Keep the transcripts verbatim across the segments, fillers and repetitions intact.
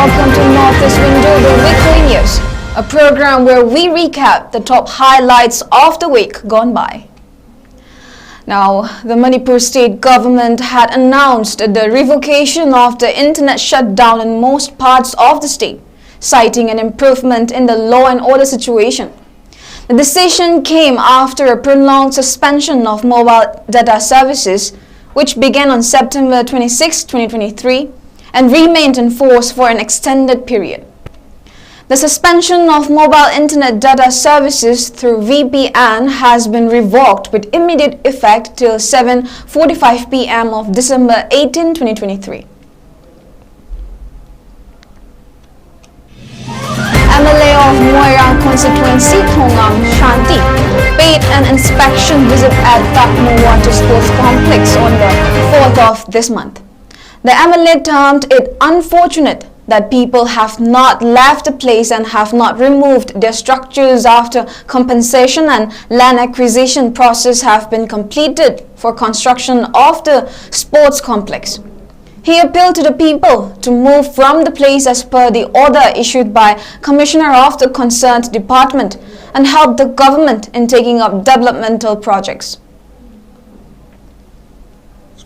Welcome to Northeast Window, the weekly news, a program where we recap the top highlights of the week gone by. Now, the Manipur state government had announced the revocation of the internet shutdown in most parts of the state, citing an improvement in the law and order situation. The decision came after a prolonged suspension of mobile data services, which began on September twenty-sixth, twenty twenty-three, and remained in force for an extended period. The suspension of mobile internet data services through V P N has been revoked with immediate effect till seven forty-five p m of December eighteenth, twenty twenty-three. M L A of Moirang constituency, Thongam Shanti, paid an inspection visit at Takmu Water Sports Complex on the fourth of this month. The M L A termed it unfortunate that people have not left the place and have not removed their structures after compensation and land acquisition process have been completed for construction of the sports complex. He appealed to the people to move from the place as per the order issued by Commissioner of the concerned department and help the government in taking up developmental projects.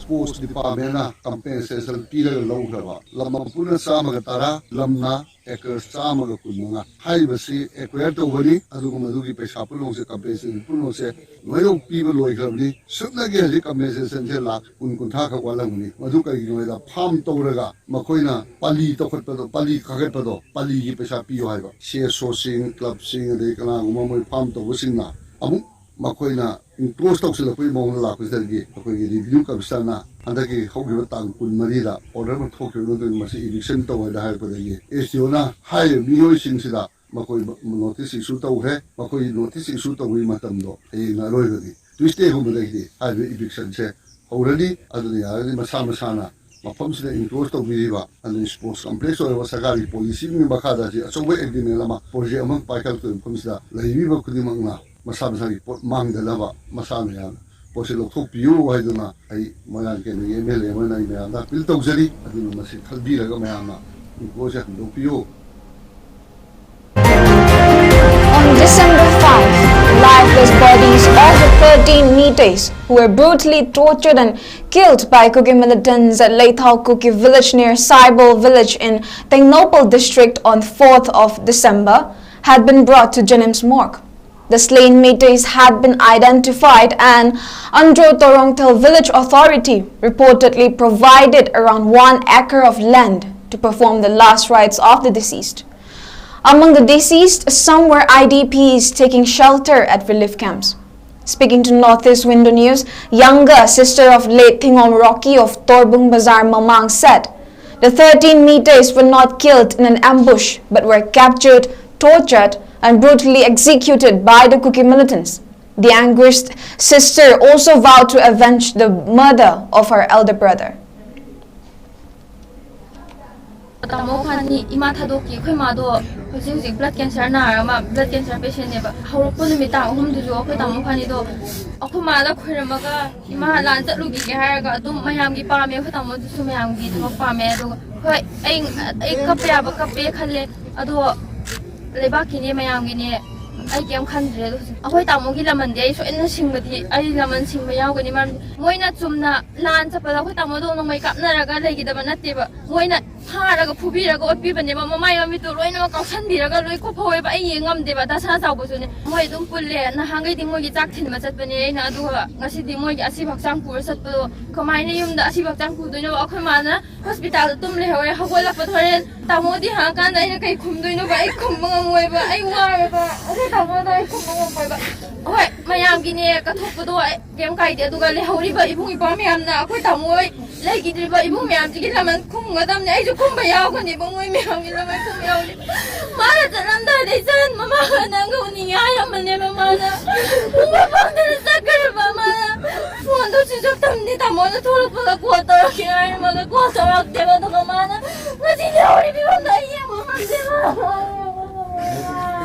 Sports Department ꯅ compensation ꯄꯤꯔꯒ ꯂꯧꯈ꯭ꯔꯕ ꯂꯝ ꯃꯄꯨꯅ ꯆꯥꯝꯃꯒ ꯇꯔꯥ, ꯂꯝꯅ acre ꯆꯥꯝꯃꯒ ꯀꯨꯟꯃꯉꯥ꯫ ꯍꯥꯏꯔꯤꯕꯁꯤ acquire ꯇꯧꯕꯅꯤ, ꯑꯗꯨꯒ ꯃꯗꯨꯒꯤ ꯄꯩꯁꯥ ꯄꯨꯝꯅꯃꯛꯁꯦ, compensation ꯄꯨꯝꯅꯃꯛꯁꯦ ꯂꯣꯏꯅꯃꯛ ꯄꯤꯕ ꯂꯣꯏꯈ꯭ꯔꯕꯅꯤ꯫ ꯁꯨꯞꯅꯒꯤ ꯍꯧꯖꯤꯛ compensation ꯁꯦ ꯂꯥꯈ ꯀꯨꯟ ꯀꯨꯟꯊ꯭ꯔꯥ ꯈꯛ ꯋꯥꯠꯂꯝꯒꯅꯤ꯫ ꯃꯗꯨ ꯀꯔꯤꯒꯤꯅꯣ ꯍꯥꯏꯗ, farm ꯇꯧꯔꯒ ꯃꯈꯣꯏꯅ ꯄꯥꯂꯤ ꯇꯧꯈꯠꯄꯗꯣ, ꯄꯥꯂꯤ ꯀꯥꯈꯠꯄꯗꯣ, ꯄꯥꯂꯤꯒꯤ ꯄꯩꯁꯥ ꯄꯤꯌꯨ ꯍꯥꯏꯕ꯫ C S O ꯁꯤꯡ, club ꯁꯤꯡ, ꯑꯗꯩ ꯀꯅꯥꯒꯨꯝꯕ ꯃꯣꯏ farm ꯇꯧꯕꯁꯤꯡꯅ ꯑꯃꯨꯛ ꯃꯈꯣꯏꯅ encroach ꯇꯧꯁꯤꯜꯂꯛꯄꯒꯤ ꯃꯑꯣꯡꯗ ꯂꯥꯛꯄꯁꯤꯗꯒꯤ ꯑꯩꯈꯣꯏꯒꯤ Revenue Commissioner ꯅ ꯍꯟꯗꯛꯀꯤ ꯍꯧꯈꯤꯕ ꯇꯥꯡ ꯀꯨꯟꯃꯔꯤꯗ order ꯑꯃ ꯊꯣꯛꯈꯤꯕ ꯃꯇꯨꯡ ꯃꯁꯤ eviction ꯇꯧ ꯍꯥꯏꯅ ꯍꯥꯏꯔꯛꯄꯗꯒꯤ S D O ꯅ ꯍꯥꯏꯔꯤꯕ ꯃꯤꯑꯣꯏꯁꯤꯡꯁꯤꯗ ꯃꯈꯣꯏ notice issue ꯇꯧꯈ꯭ꯔꯦ꯫ ꯃꯈꯣꯏ notice issue ꯇꯧꯕꯒꯤ ꯃꯇꯝꯗꯣ ꯍꯌꯦꯡꯅ ꯑꯔꯣꯏꯕꯅꯤ꯫ Tuesday ꯒꯨꯝꯕꯗꯒꯤꯗꯤ ꯍꯥꯏꯔꯤꯕ eviction ꯁꯦ ꯍꯧꯔꯅꯤ꯫ ꯑꯗꯨꯅ ꯌꯥꯔꯒꯗꯤ ꯃꯁꯥ ꯃꯁꯥꯅ ꯃꯐꯝꯁꯤꯗ encroach ꯇꯧꯕꯤꯔꯤꯕ, ꯑꯗꯨꯅ sports complex ꯑꯣꯏꯔꯕ ꯁꯔꯀꯥꯔꯒꯤ policy ꯑꯃꯒꯤ ꯃꯈꯥꯗ ꯁꯤ ꯑꯆꯧꯕ agreement ꯑꯃ, project ꯑꯃ ꯄꯥꯏꯈꯠꯂꯛꯇꯣꯏꯕ ꯃꯐꯝꯁꯤꯗ ꯂꯩꯕꯤꯕ ꯈꯨꯗꯤꯡꯃꯛꯅ ꯃꯁꯥ ꯃꯁꯥꯒꯤ ꯄꯣꯠ ꯃꯥꯡꯗꯅꯕ ꯃꯁꯥ ꯃꯌꯥꯝꯅ ꯄꯣꯠꯁꯤ ꯂꯧꯊꯣꯛꯄꯤꯌꯨ ꯍꯥꯏꯗꯨꯅ ꯑꯩ ꯃꯣꯏꯔꯥꯡ ꯀꯦꯟꯗ꯭ꯔꯒꯤ M L A ꯑꯃ ꯑꯣꯏꯅ ꯑꯩ ꯃꯌꯥꯝꯗ appeal ꯇꯧꯖꯔꯤ꯫ ꯑꯗꯨꯅ ꯃꯁꯤ ꯈꯟꯕꯤꯔꯒ ꯃꯌꯥꯝꯅ ꯏꯒꯣꯁꯦ ꯍꯟꯗꯣꯛꯄꯤꯌꯨ꯫ On December five, lifeless bodies of the thirteen Meiteis who were brutally tortured and killed by Kuki militants at Leithao Kuki village near Saibol village in Tengnoupal district on fourth of December had been brought to JNIMS morgue. The slain Meiteis had been identified, and Andro Torongthel village authority reportedly provided around one acre of land to perform the last rites of the deceased. Among the deceased, some were I D Ps taking shelter at relief camps. Speaking to Northeast Window News, younger sister of late Thingom Rocky of Torbung Bazar Mamang said the thirteen Meiteis were not killed in an ambush but were captured, tortured, and brutally executed by the Kuki militants. The anguished sister also vowed to avenge the murder of her elder brother. ꯇꯥꯃꯣ ꯈꯥꯅꯤ ꯏꯃꯥ ꯊꯥꯗꯣꯛꯈꯤ꯫ ꯑꯩꯈꯣꯏ ꯃꯥꯗꯣ ꯍꯧꯖꯤꯛ ꯍꯧꯖꯤꯛ blood cancer ꯅꯥꯔꯒ ꯃꯥ blood cancer patientꯅꯦꯕ꯫ ꯍꯧꯔꯛꯄ ꯅꯨꯃꯤꯠ ꯇꯥꯡ ꯑꯍꯨꯝꯗꯨꯁꯨ ꯑꯩꯈꯣꯏ ꯇꯥꯃꯣ ꯈꯥꯅꯤꯗꯣ ꯑꯩꯈꯣꯏ ꯃꯥꯗ ꯈꯣꯏꯔꯝꯃꯒ, "ꯏꯃꯥ, ꯂꯥꯟ ꯆꯠꯂꯨꯈꯤꯒꯦ" ꯍꯥꯏꯔꯒ ꯑꯗꯨꯝ ꯃꯌꯥꯝꯒꯤ ꯄꯥꯝꯃꯦ꯫ ꯑꯩꯈꯣꯏ ꯇꯥꯃꯣꯗꯨꯁꯨ ꯃꯌꯥꯝꯒꯤ ꯊꯕꯛ ꯄꯥꯝꯃꯦ꯫ ꯑꯗꯨꯒ ꯍꯣꯏ, ꯑꯩ ꯑꯩ ꯀꯞꯄ ꯌꯥꯕ ꯀꯞꯄꯦ ꯈꯜꯂꯦ꯫ ꯑꯗꯣ ꯂꯩꯕꯥꯛꯀꯤꯅꯦ, ꯃꯌꯥꯝꯒꯤꯅꯦ, ꯑꯩ ꯀꯩꯝ ꯈꯟꯗ꯭ꯔꯦ꯫ ꯑꯗꯣ ꯍꯧꯖꯤꯛ ꯑꯩꯈꯣꯏ ꯇꯥꯃꯣꯒꯤ ꯂꯃꯟꯗꯤ ꯑꯩ ꯁꯣꯏꯗꯅ ꯁꯤꯡꯕꯗꯤ, ꯑꯩ ꯂꯃꯟ ꯁꯤꯡꯕ ꯌꯥꯎꯒꯅꯤ꯫ ꯃꯔꯝꯗꯤ ꯃꯣꯏꯅ ꯆꯨꯝꯅ ꯂꯥꯟ ꯆꯠꯄꯗ ꯑꯩꯈꯣꯏ ꯇꯥꯃꯣꯗꯣ ꯅꯣꯡꯃꯩ ꯀꯥꯞꯅꯔꯒ ꯂꯩꯈꯤꯗꯕ ꯅꯠꯇꯦꯕ꯫ ꯃꯣꯏꯅ ꯐꯥꯔꯒ ꯐꯨꯕꯤꯔꯒ ꯑꯣꯠꯄꯤꯕꯅꯦꯕ꯫ ꯃꯃꯥꯏ ꯃꯃꯤꯠꯇꯣ ꯂꯣꯏꯅꯃꯛ ꯀꯥꯎꯁꯟꯕꯤꯔꯒ ꯂꯣꯏ ꯀꯣꯛꯐꯧꯋꯦꯕ꯫ ꯑꯩ ꯌꯦꯡ ꯉꯝꯗꯦꯕ, ꯗꯁꯥ ꯆꯥꯎꯕꯁꯨꯅꯦ꯫ ꯃꯣꯏ ꯑꯗꯨꯝ ꯄꯨꯜꯂꯦ꯫ ꯅꯍꯥꯟꯈꯩꯗꯤ ꯃꯣꯏꯒꯤ ꯆꯥꯛ ꯊꯤꯟꯕ ꯆꯠꯄꯅꯦ ꯑꯩꯅ, ꯑꯗꯨꯒ ꯉꯁꯤꯗꯤ ꯃꯣꯏꯒꯤ ꯑꯁꯤꯕ ꯍꯛꯆꯥꯡ ꯄꯨꯔ ꯆꯠꯄꯗꯣ ꯀꯃꯥꯏꯅ ꯌꯨꯝꯗ ꯑꯁꯤꯕ ꯍꯛꯆꯥꯡ ꯄꯨꯗꯣꯏꯅꯣ? ꯑꯩꯈꯣꯏ ꯃꯥꯅ ꯍꯣꯁꯄꯤꯇꯥꯜꯗ ꯇꯨꯝ ꯂꯩꯍꯧꯔꯦ꯫ ꯍꯧꯒꯠꯂꯛꯄꯗ ꯍꯣꯔꯦꯟ ꯇꯥꯃꯣꯗꯤ ꯍꯪꯉꯀꯥꯟꯗ ꯑꯩꯅ ꯀꯩ ꯈꯨꯝꯗꯣꯏꯅꯣꯕ? ꯑꯩ ꯈꯨꯝꯕ ꯉꯝꯃꯣꯏꯕ꯫ ꯑꯩ ꯋꯥꯔꯦꯕ꯫ ꯑꯩꯈꯣꯏ ꯇꯥꯃꯣꯗ ꯑꯩ ꯈꯨꯝꯕ ꯉꯝꯃꯣꯏꯕ꯫ ꯍꯣꯏ, ꯃꯌꯥꯝꯒꯤꯅꯦ, ꯀꯠꯊꯣꯛꯄꯗꯣ ꯑꯩ ꯀꯩꯝ ꯀꯥꯏꯗꯦ꯫ ꯑꯗꯨꯒ ꯂꯩꯍꯧꯔꯤꯕ ꯏꯕꯨꯡ ꯏꯄ꯭ꯋꯥ ꯃꯌꯥꯝꯅ ꯑꯩꯈꯣꯏ ꯇꯥꯃꯣ ꯍꯣꯏ ꯂꯩꯈꯤꯗ꯭ꯔꯤꯕ ꯏꯃꯨꯡ ꯃꯌꯥꯝꯁꯤꯒꯤ ꯂꯃꯟ ꯈꯨꯝꯒꯗꯕꯅꯦ꯫ ꯑꯩꯁꯨ ꯈꯨꯝꯕ ꯌꯥꯎꯒꯅꯦꯕ, ꯃꯣꯏ ꯃꯌꯥꯝꯒꯤ ꯂꯃꯟ ꯈꯨꯝꯕ ꯌꯥꯎꯒꯅꯤ꯫ ꯃꯥꯅ ꯆꯠꯂꯝꯗꯥꯏꯗ, "ꯏꯆꯟ, ꯃꯃꯥꯒ ꯅꯪꯒ ꯎꯅꯤꯡꯉꯦ" ꯍꯥꯏꯔꯝꯕꯅꯦꯕ꯫ ꯃꯥꯅ ꯎꯕ ꯐꯪꯗꯅ ꯆꯠꯈ꯭ꯔꯦꯕ꯫ ꯃꯥꯅ ꯐꯣꯟꯗꯣ switch off ꯊꯝꯅꯤ, ꯇꯥꯃꯣꯅ ꯊꯣꯛꯂꯛꯄꯒ call ꯇꯧꯔꯛꯀꯦ ꯍꯥꯏꯔꯝꯃꯒ call ꯇꯧꯔꯛꯇꯦꯕ꯫ ꯑꯗꯨꯒ ꯃꯥꯅ ꯉꯁꯤ ꯂꯩꯍꯧꯔꯤ ꯐꯤꯕꯝꯗꯣ ꯑꯩ ꯌꯦꯡꯕ ꯉꯝꯗꯦꯕ꯫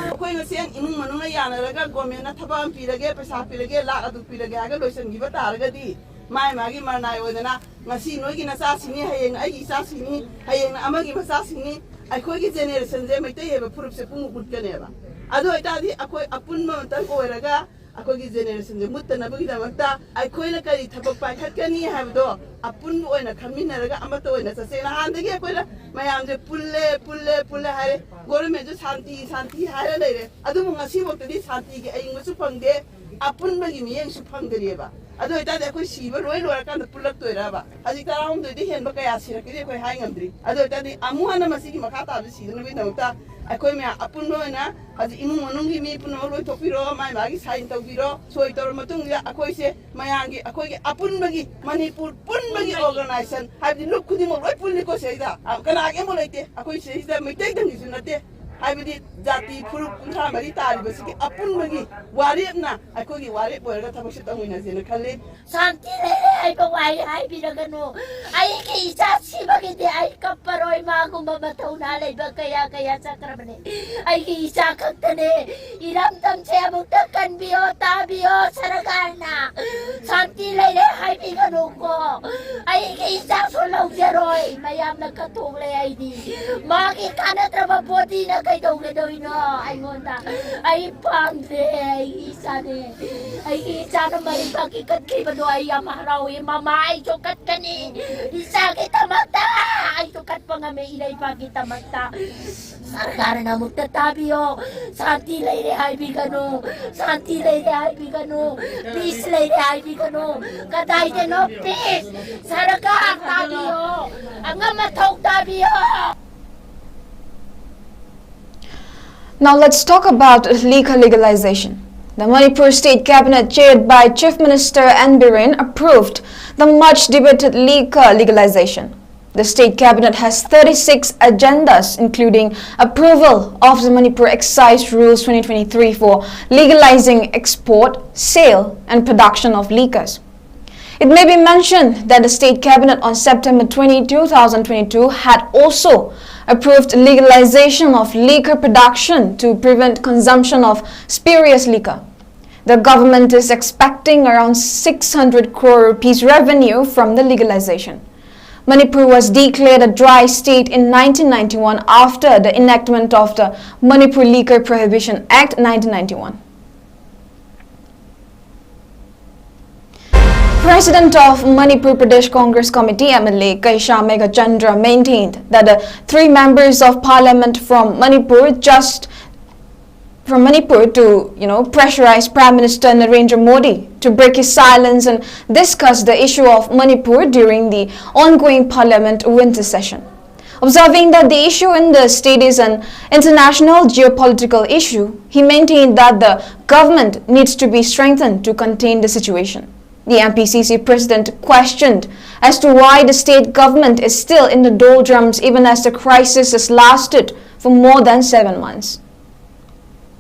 ꯑꯩꯈꯣꯏ ꯃꯁꯦꯟ ꯏꯃꯨꯡ ꯃꯅꯨꯡꯅ ꯌꯥꯅꯔꯒ ꯒꯣꯔꯃꯦꯟꯅ ꯊꯕꯛ ꯑꯃ ꯄꯤꯔꯒꯦ, ꯄꯩꯁꯥ ꯄꯤꯔꯒꯦ, ꯂꯥꯛ ꯑꯗꯨ ꯄꯤꯔꯒꯦ ꯍꯥꯏꯔꯒ ꯂꯣꯏꯁꯤꯟꯈꯤꯕ ꯇꯥꯔꯒꯗꯤ, ꯃꯥꯏ ꯃꯥꯒꯤ ꯃꯔꯅꯥꯏ ꯑꯣꯏꯗꯅ ꯉꯁꯤ ꯅꯣꯏꯒꯤ ꯅꯆꯥꯁꯤꯡꯅꯤ, ꯍꯌꯦꯡ ꯑꯩꯒꯤ ꯏꯆꯥꯁꯤꯡꯅꯤ, ꯍꯌꯦꯡꯅ ꯑꯃꯒꯤ ꯃꯆꯥꯁꯤꯡꯅꯤ꯫ ꯑꯩꯈꯣꯏꯒꯤ ꯖꯦꯅꯦꯔꯦꯁꯟꯁꯦ ꯃꯩꯇꯩ ꯍꯥꯏꯕ ꯐꯨꯔꯨꯞꯁꯦ ꯄꯨꯡꯃꯨꯠ ꯃꯨꯠꯀꯅꯦꯕ꯫ ꯑꯗꯨ ꯑꯣꯏꯇꯥꯔꯗꯤ ꯑꯩꯈꯣꯏ ꯑꯄꯨꯟꯕ ꯑꯃꯇꯪ ꯑꯣꯏꯔꯒ ꯑꯩꯈꯣꯏꯒꯤ ꯖꯦꯅꯦꯔꯦꯁꯟꯁꯦ ꯃꯨꯠꯇꯅꯕꯒꯤꯗꯃꯛꯇ ꯑꯩꯈꯣꯏꯅ ꯀꯔꯤ ꯊꯕꯛ ꯄꯥꯏꯈꯠꯀꯅꯤ ꯍꯥꯏꯕꯗꯣ ꯑꯄꯨꯟꯕ ꯑꯣꯏꯅ ꯈꯟꯃꯤꯟꯅꯔꯒ ꯑꯃꯠꯇ ꯑꯣꯏꯅ ꯆꯠꯁꯦ꯫ ꯅꯍꯥꯟꯗꯒꯤ ꯑꯩꯈꯣꯏꯅ ꯃꯌꯥꯝꯁꯦ ꯄꯨꯜꯂꯦ, ꯄꯨꯜꯂꯦ, ꯄꯨꯜꯂꯦ ꯍꯥꯏꯔꯦ꯫ ꯒꯣꯔꯃꯦꯟꯁꯨ ꯁꯥꯟꯇꯤ, ꯁꯥꯟꯇꯤ ꯍꯥꯏꯔ ꯂꯩꯔꯦ꯫ ꯑꯗꯨꯕꯨ ꯉꯁꯤꯐꯥꯎꯗꯗꯤ ꯁꯥꯟꯇꯤꯒꯤ ꯑꯏꯪꯕꯁꯨ ꯐꯪꯗꯦ, ꯑꯄꯨꯟꯕꯒꯤ ꯃꯤꯠꯌꯦꯡꯁꯨ ꯐꯪꯗꯔꯤꯑꯕ꯫ ꯑꯗꯨ ꯑꯣꯏꯇꯥꯔꯗꯤ ꯑꯩꯈꯣꯏ ꯁꯤꯕ ꯂꯣꯏ ꯂꯣꯏꯔꯀꯥꯟꯗ ꯄꯨꯜꯂꯛꯇꯣꯏꯔꯕ? ꯍꯧꯖꯤꯛ ꯇꯔꯥꯍꯨꯝꯗꯣꯏꯗꯤ ꯍꯦꯟꯕ ꯀꯌꯥ ꯁꯤꯔꯛꯀꯅꯤ ꯑꯩꯈꯣꯏ ꯍꯥꯏ ꯉꯝꯗ꯭ꯔꯤ꯫ ꯑꯗꯨ ꯑꯣꯏꯇꯥꯔꯗꯤ ꯑꯃꯨꯛ ꯍꯟꯅ ꯃꯁꯤꯒꯤ ꯃꯈꯥ ꯇꯥꯕꯗ ꯁꯤꯗꯅꯕꯒꯤꯗꯃꯛꯇ ꯑꯩꯈꯣꯏ ꯃꯌꯥꯝ ꯑꯄꯨꯟꯕ ꯑꯣꯏꯅ ꯍꯧꯖꯤꯛ ꯏꯃꯨꯡ ꯃꯅꯨꯡꯒꯤ ꯃꯤ ꯄꯨꯝꯅꯃꯛ ꯂꯣꯏ ꯊꯣꯛꯄꯤꯔꯣ, ꯃꯥꯏ ꯃꯥꯒꯤ ꯁꯥꯏꯟ ꯇꯧꯕꯤꯔꯣ꯫ ꯁꯣꯏ ꯇꯧꯔ ꯃꯇꯨꯡꯁꯤꯗ ꯑꯩꯈꯣꯏꯁꯦ ꯃꯌꯥꯝꯒꯤ, ꯑꯩꯈꯣꯏꯒꯤ ꯑꯄꯨꯟꯕꯒꯤ, ꯃꯅꯤꯄꯨꯔ ꯄꯨꯟꯕꯒꯤ ꯑꯣꯔꯒꯅꯥꯏꯖꯦꯁꯟ, ꯍꯥꯏꯕꯗꯤ ꯂꯨꯞ ꯈꯨꯗꯤꯡꯃꯛ ꯂꯣꯏ ꯄꯨꯜꯂꯤꯀꯣ ꯁꯤꯗꯩꯗ꯫ ꯑ, ꯀꯅꯥꯒꯤ ꯑꯃꯨꯛ ꯂꯩꯇꯦ꯫ ꯑꯩꯈꯣꯏ ꯁꯤꯗꯩꯁꯤꯗ ꯃꯩꯇꯩꯗꯪꯒꯤꯁꯨ ꯅꯠꯇꯦ, ꯍꯥꯏꯕꯗꯤ ꯖꯥꯇꯤ ꯐꯨꯔꯨꯞ ꯀꯨꯟꯊ꯭ꯔꯥ ꯃꯔꯤ ꯇꯥꯔꯤꯕꯁꯤꯒꯤ ꯑꯄꯨꯟꯕꯒꯤ ꯋꯥꯔꯦꯞꯅ ꯑꯩꯈꯣꯏꯒꯤ ꯋꯥꯔꯦꯞ ꯑꯣꯏꯔꯒ ꯊꯕꯛꯁꯦ ꯇꯧꯃꯤꯟꯅꯁꯦꯅ ꯈꯜꯂꯤ꯫ ꯁꯥꯟꯇꯤ ꯂꯩꯔꯦ ꯍꯥꯏꯕ ꯋꯥꯍꯩ ꯍꯥꯏꯕꯤꯔꯒꯅꯨ꯫ ꯑꯩꯒꯤ ꯏꯆꯥ ꯁꯤꯕꯒꯤꯗꯤ ꯑꯩ ꯀꯞꯄꯔꯣꯏ꯫ ꯃꯥꯒꯨꯝꯕ ꯃꯊꯧꯅꯥ ꯂꯩꯕ ꯀꯌꯥ ꯀꯌꯥ ꯆꯠꯈ꯭ꯔꯕꯅꯦ꯫ ꯑꯩꯒꯤ ꯏꯆꯥ ꯈꯛꯇꯅꯦ꯫ ꯏꯔꯝꯗꯝꯁꯦ ꯑꯃꯨꯛꯇ ꯀꯟꯕꯤꯌꯣ, ꯇꯥꯕꯤꯌꯣ ꯁꯔꯀꯥꯔꯅ꯫ ꯁꯥꯟꯇꯤ ꯂꯩꯔꯦ ꯍꯥꯏꯕꯤꯒꯅꯨꯀꯣ꯫ ꯑꯩꯒꯤ ꯏꯆꯥꯁꯨ ꯂꯧꯖꯔꯣꯏ꯫ ꯃꯌꯥꯝꯅ ꯀꯠꯊꯣꯛꯂꯦ ꯑꯩꯗꯤ꯫ ꯃꯥꯒꯤ ꯀꯥꯟꯅꯗ꯭ꯔꯕ ꯕꯣꯗꯤꯅ ꯀꯩꯗꯧꯒꯗꯣꯏꯅꯣ ꯑꯩꯉꯣꯟꯗ? ꯑꯩ ꯄꯥꯝꯗ꯭ꯔꯦ꯫ ꯑꯩꯒꯤ ꯏꯆꯥꯅꯦ꯫ ꯑꯩꯒꯤ ꯏꯆꯥꯅ ꯃꯔꯩꯕꯥꯛꯀꯤ ꯀꯠꯈꯤꯕꯗꯣ ꯑꯩ ꯌꯥꯝ ꯍꯔꯥꯎꯏ꯫ ꯃꯃꯥ, ꯑꯩꯁꯨ ꯀꯠꯀꯅꯤ꯫ ꯏꯆꯥꯒꯤꯗꯃꯛꯇ ꯑꯩꯁꯨ ꯀꯠꯄ ꯉꯝꯃꯦ, ꯏꯔꯩꯕꯥꯛꯀꯤꯗꯃꯛꯇ꯫ ꯁꯔꯀꯥꯔꯅ ꯑꯃꯨꯛꯇ ꯇꯥꯕꯤꯌꯣ꯫ ꯁꯥꯟꯇꯤ ꯂꯩꯔꯦ ꯍꯥꯏꯕꯤꯒꯅꯨ꯫ ꯁꯥꯟꯇꯤ ꯂꯩꯔꯦ ꯍꯥꯏꯕꯤꯒꯅꯨ꯫ ꯄꯤꯁ ꯂꯩꯔꯦ ꯍꯥꯏꯕꯤꯒꯅꯨ꯫ ꯀꯗꯥꯏꯗꯅꯣ ꯄꯤꯁ? ꯁꯔꯀꯥꯔ ꯇꯥꯕꯤꯌꯣ꯫ ꯑꯉꯝ ꯑꯊꯧ ꯇꯥꯕꯤꯌꯣ꯫ Now let's talk about liquor legalization. The Manipur State Cabinet, chaired by Chief Minister N Biren, approved the much debated liquor legalization. The state cabinet has thirty-six agendas, including approval of the Manipur Excise Rules twenty twenty-three for legalizing export, sale, and production of liquors. It may be mentioned that the state cabinet on September twenty, two thousand twenty-two had also approved legalization of liquor production to prevent consumption of spurious liquor. The government is expecting around six hundred crore rupees revenue from the legalization. Manipur was declared a dry state in nineteen ninety-one after the enactment of the Manipur Liquor Prohibition Act nineteen ninety-one. President of Manipur Pradesh Congress Committee, M L A Keisham Meghachandra, maintained that the three members of parliament from Manipur just from Manipur to, you know, pressurize Prime Minister Narendra Modi to break his silence and discuss the issue of Manipur during the ongoing parliament winter session. Observing that the issue in the state is an international geopolitical issue, he maintained that the government needs to be strengthened to contain the situation. The M P C C president questioned as to why the state government is still in the doldrums even as the crisis has lasted for more than seven months.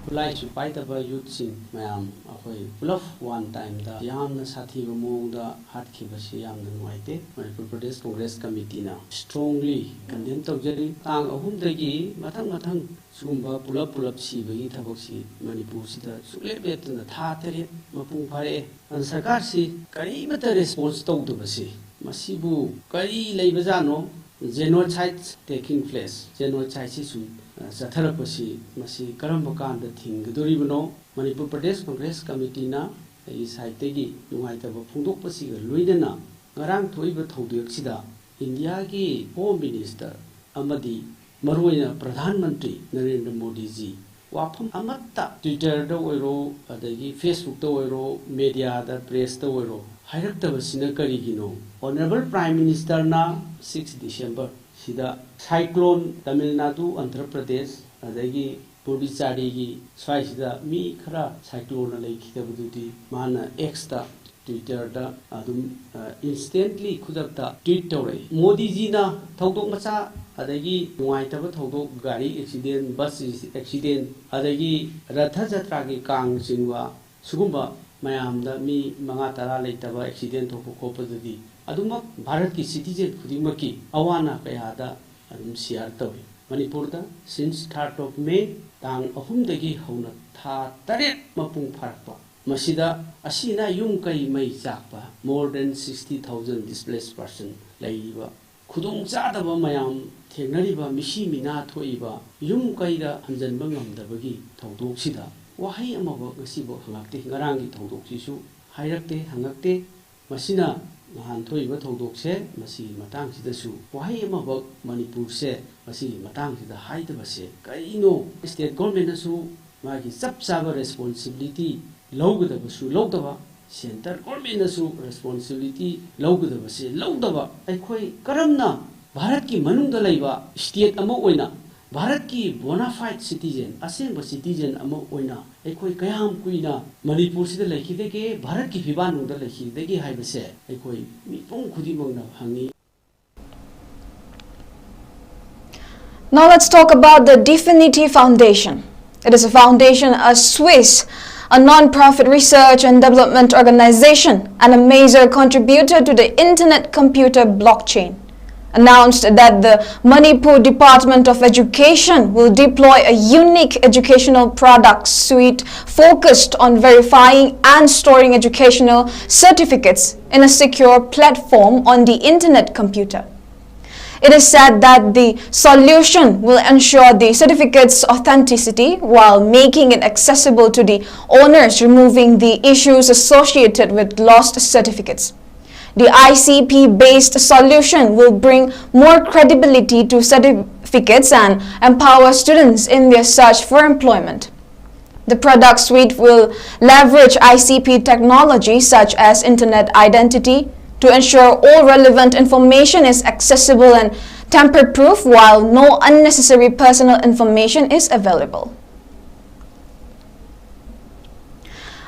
ꯈꯨꯠꯂꯥꯏꯁꯨ ꯄꯥꯏꯗꯕ ꯌꯨꯠꯁꯤꯡ ꯃꯌꯥꯝ ꯑꯩꯈꯣꯏ ꯄꯨꯂꯞ one ꯇꯥꯏꯝꯗ ꯌꯥꯝꯅ ꯁꯥꯊꯤꯕ ꯃꯑꯣꯡꯗ ꯍꯥꯠꯈꯤꯕꯁꯤ ꯌꯥꯝꯅ ꯅꯨꯡꯉꯥꯏꯇꯦ꯫ ꯃꯅꯤꯄꯨꯔ ꯄ꯭ꯔꯗꯦꯁ ꯀꯣꯡꯒ꯭ꯔꯦꯁ ꯀꯃꯤꯇꯤꯅ ꯏꯁꯇ꯭ꯔꯣꯡꯂꯤ ꯀꯟꯗꯦꯝ ꯇꯧꯖꯔꯤ꯫ ꯇꯥꯡ ꯑꯍꯨꯝꯗꯒꯤ ꯃꯊꯪ ꯃꯊꯪ ꯁꯤꯒꯨꯝꯕ ꯄꯨꯂꯞ ꯄꯨꯂꯞ ꯁꯤꯕꯒꯤ ꯊꯕꯛꯁꯤ ꯃꯅꯤꯄꯨꯔꯁꯤꯗ ꯁꯨꯡꯂꯦꯞ ꯂꯦꯞꯇꯅ ꯊꯥ ꯇꯔꯦꯠ ꯃꯄꯨꯡ ꯐꯥꯔꯛꯑꯦ꯫ ꯑꯗꯨꯅ ꯁꯔꯀꯥꯔꯁꯤ ꯀꯔꯤꯃꯠꯇ ꯔꯦꯁꯄꯣꯟꯁ ꯇꯧꯗꯕꯁꯤ ꯃꯁꯤꯕꯨ ꯀꯔꯤ ꯂꯩꯕꯖꯥꯠꯅꯣ? Genocide taking place, genocide ꯁꯤ ꯁꯨꯝ ꯆꯠꯊꯔꯛꯄꯁꯤ ꯃꯁꯤ ꯀꯔꯝꯕ ꯀꯥꯟꯗ ꯊꯤꯡꯒꯗꯧꯔꯤꯕꯅꯣ? ꯃꯅꯤꯄꯨꯔ ꯄ꯭ꯔꯗꯦꯁ ꯀꯣꯡꯒ꯭ꯔꯦꯁ ꯀꯃꯤꯇꯤꯅ ꯑꯩꯒꯤ ꯁꯥꯏꯠꯇꯒꯤ ꯅꯨꯡꯉꯥꯏꯇꯕ ꯐꯣꯡꯗꯣꯛꯄꯁꯤꯒ ꯂꯣꯏꯅꯅ ꯉꯔꯥꯡ ꯊꯣꯛꯏꯕ ꯊꯧꯗꯣꯛꯁꯤꯗ ꯏꯟꯗꯤꯌꯥꯒꯤ ꯍꯣꯝ ꯃꯤꯅꯤꯁꯇꯔ ꯑꯃꯗꯤ ꯃꯔꯨꯑꯣꯏꯅ ꯄ꯭ꯔꯙꯥꯟ ꯃꯟꯇ꯭ꯔꯤ ꯅꯔꯦꯟꯗ꯭ꯔ ꯃꯣꯗꯤꯖꯤ ꯋꯥꯐꯝ ꯑꯃꯠꯇ ꯇ꯭ꯋꯤꯇꯔꯗ ꯑꯣꯏꯔꯣ, ꯑꯗꯒꯤ ꯐꯦꯁꯕꯨꯛꯇ ꯑꯣꯏꯔꯣ, ꯃꯦꯗꯤꯌꯥꯗ, ꯄ꯭ꯔꯦꯁꯇ ꯑꯣꯏꯔꯣ ꯍꯥꯏꯔꯛꯇꯕꯁꯤꯅ ꯀꯔꯤꯒꯤꯅꯣ? ꯑꯣꯅꯔꯦꯕꯜ ꯄ꯭ꯔꯥꯏꯝ ꯃꯤꯅꯤꯁꯇꯔꯅ ꯁꯤꯛꯁ ꯗꯤꯁꯦꯝꯕꯔ ꯁꯤꯗ ꯁꯥꯏꯀ꯭ꯂꯣꯟ ꯇꯥꯃꯤꯜ ꯅꯥꯗꯨ, ꯑꯟꯙ꯭ꯔ ꯄ꯭ꯔꯗꯦꯁ, ꯑꯗꯒꯤ ꯄꯨꯗꯨꯆꯥꯔꯤꯒꯤ ꯁ꯭ꯋꯥꯏꯁꯤꯗ ꯃꯤ ꯈꯔ ꯁꯥꯏꯀ꯭ꯂꯣꯟꯅ ꯂꯩꯈꯤꯗꯕꯗꯨꯗꯤ ꯃꯥꯅ ꯑꯦꯛꯁꯇ, ꯇ꯭ꯋꯤꯇꯔꯗ ꯑꯗꯨꯝ ꯏꯟꯁꯇꯦꯟꯠꯂꯤ, ꯈꯨꯗꯛꯇ ꯇ꯭ꯋꯤꯠ ꯇꯧꯔꯛꯏ꯫ ꯃꯣꯗꯤꯖꯤꯅ ꯊꯧꯗꯣꯛ ꯃꯆꯥ ꯑꯗꯒꯤ ꯅꯨꯡꯉꯥꯏꯇꯕ ꯊꯧꯗꯣꯛ, ꯒꯥꯔꯤ ꯑꯦꯛꯁꯤꯗꯦꯟ, ꯕꯁ ꯑꯦꯛꯁꯤꯗꯦꯟ, ꯑꯗꯒꯤ ꯔꯊ ꯖꯇ꯭ꯔꯥꯒꯤ ꯀꯥꯡ ꯆꯤꯡꯕ, ꯁꯤꯒꯨꯝꯕ ꯃꯌꯥꯝꯗ ꯃꯤ ꯃꯉꯥ ꯇꯔꯥ ꯂꯩꯇꯕ ꯑꯦꯛꯁꯤꯗꯦꯟ ꯊꯣꯛꯄ ꯈꯣꯠꯄꯗꯨꯗꯤ ꯑꯗꯨꯃꯛ ꯚꯥꯔꯠꯀꯤ ꯁꯤꯇꯤꯖꯦꯟ ꯈꯨꯗꯤꯡꯃꯛꯀꯤ ꯑꯋꯥ ꯑꯅꯥ ꯀꯌꯥꯗ ꯑꯗꯨꯝ ꯁꯤꯌꯥꯔ ꯇꯧꯏ꯫ ꯃꯅꯤꯄꯨꯔꯗ since third of May, ꯇꯥꯡ ꯑꯍꯨꯝꯗꯒꯤ ꯍꯧꯅ ꯊꯥ ꯇꯔꯦꯠ ꯃꯄꯨꯡ ꯐꯥꯔꯛꯄ ꯃꯁꯤꯗ ꯑꯁꯤꯅ ꯌꯨꯝ ꯀꯩ ꯃꯩ ꯆꯥꯛꯄ, more than sixty thousand displaced person ꯂꯩꯔꯤꯕ, ꯈꯨꯗꯣꯡ ꯆꯥꯗꯕ ꯃꯌꯥꯝ ꯊꯦꯡꯅꯔꯤꯕ, ꯃꯤꯁꯤ ꯃꯤꯅꯥ ꯊꯣꯛꯏꯕ, ꯌꯨꯝ ꯀꯩꯗ ꯍꯟꯖꯤꯟꯕ ꯉꯝꯗꯕꯒꯤ ꯊꯧꯗꯣꯛꯁꯤꯗ ꯋꯥꯍꯩ ꯑꯃꯐꯥꯎ ꯉꯁꯤꯐꯥꯎ ꯍꯪꯉꯛꯇꯦ꯫ ꯉꯔꯥꯡꯒꯤ ꯊꯧꯗꯣꯛꯁꯤꯁꯨ ꯍꯥꯏꯔꯛꯇꯦ, ꯍꯪꯉꯛꯇꯦ꯫ ꯃꯁꯤꯅ ꯅꯍꯥꯟ ꯊꯣꯛꯏꯕ ꯊꯧꯗꯣꯛꯁꯦ, ꯃꯁꯤꯒꯤ ꯃꯇꯥꯡꯁꯤꯗꯁꯨ ꯋꯥꯍꯩ ꯑꯃꯐꯥꯎ ꯃꯅꯤꯄꯨꯔꯁꯦ ꯃꯁꯤꯒꯤ ꯃꯇꯥꯡꯁꯤꯗ ꯍꯥꯏꯗꯕꯁꯦ ꯀꯔꯤꯅꯣ? State governmentꯅꯁꯨ ꯃꯥꯒꯤ ꯆꯞ ꯆꯥꯕ responsibility ꯂꯧꯒꯗꯕꯁꯨ ꯂꯧꯗꯕ, centre governmentꯅꯁꯨ responsibility ꯂꯧꯒꯗꯕꯁꯦ ꯂꯧꯗꯕ, ꯑꯩꯈꯣꯏ ꯀꯔꯝꯅ ꯚꯥꯔꯠꯀꯤ ꯃꯅꯨꯡꯗ ꯂꯩꯕ state ꯑꯃ ꯑꯣꯏꯅ, ꯚꯥꯔꯠꯀꯤ bona fide citizen, ꯑꯁꯦꯡꯕ citizen ꯑꯃ ꯑꯣꯏꯅ ꯑꯩꯈꯣꯏ ꯀꯌꯥꯝ ꯀꯨꯏꯅ ꯃꯅꯤꯄꯨꯔꯁꯤꯗ ꯂꯩꯈꯤꯗꯒꯦ, ꯚꯥꯔꯠꯀꯤ ꯐꯤꯕꯥꯟꯅꯨꯡꯗ ꯂꯩꯈꯤꯗꯒꯦ ꯍꯥꯏꯕꯁꯦ ꯑꯩꯈꯣꯏ ꯃꯤꯄꯨꯝ ꯈꯨꯗꯤꯡꯃꯛꯅ ꯍꯪꯉꯤ꯫ Now let's talk about the Definity Foundation. It is a foundation, a Swiss, a non-profit research and development organization, and a major contributor to the internet computer blockchain, announced that the Manipur Department of Education will deploy a unique educational product suite focused on verifying and storing educational certificates in a secure platform on the internet computer. It is said that the solution will ensure the certificate's authenticity while making it accessible to the owners, removing the issues associated with lost certificates. The I C P-based solution will bring more credibility to certificates and empower students in their search for employment. The product suite will leverage I C P technology such as internet identity to ensure all relevant information is accessible and tamper-proof while no unnecessary personal information is available.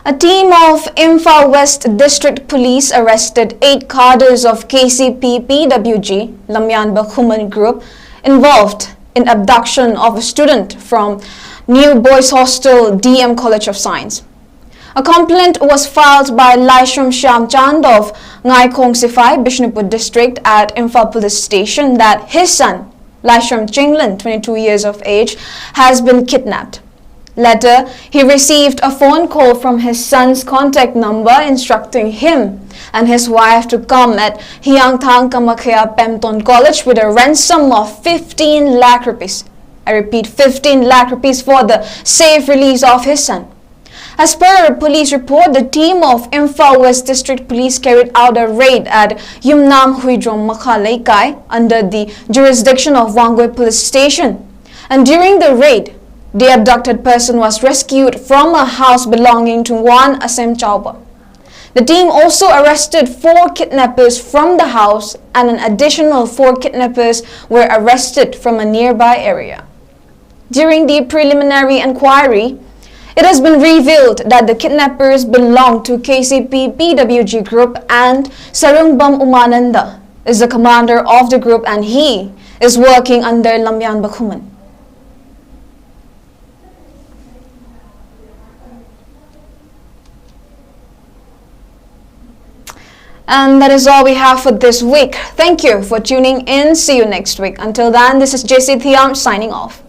A team of Imphal West District Police arrested eight cadres of K C P P W G, Lamyanba Khuman Group, involved in abduction of a student from New Boys Hostel, D M College of Science. A complaint was filed by Laishram Shyamchand of Ngaikhong Sifai, Bishnupur District, at Imphal Police Station that his son, Laishram Chinglen, twenty-two years of age, has been kidnapped. Later, he received a phone call from his son's contact number instructing him and his wife to come at Hiangthang Kamakhya Pemton College with a ransom of fifteen lakh rupees. I repeat, fifteen lakh rupees for the safe release of his son. As per a police report, the team of Imphal West District Police carried out a raid at Yumnam Huidrom Makha Leikai under the jurisdiction of Wangoi Police Station. And during the raid, the abducted person was rescued from a house belonging to one Asem Chauba. The team also arrested four kidnappers from the house, and an additional four kidnappers were arrested from a nearby area. During the preliminary inquiry, it has been revealed that the kidnappers belong to K C P P W G group, and Sarungbam Umananda is the commander of the group, and he is working under Lamyan Bakhuman. And that is all we have for this week. Thank you for tuning in. See you next week. Until then, this is J C Thiam signing off.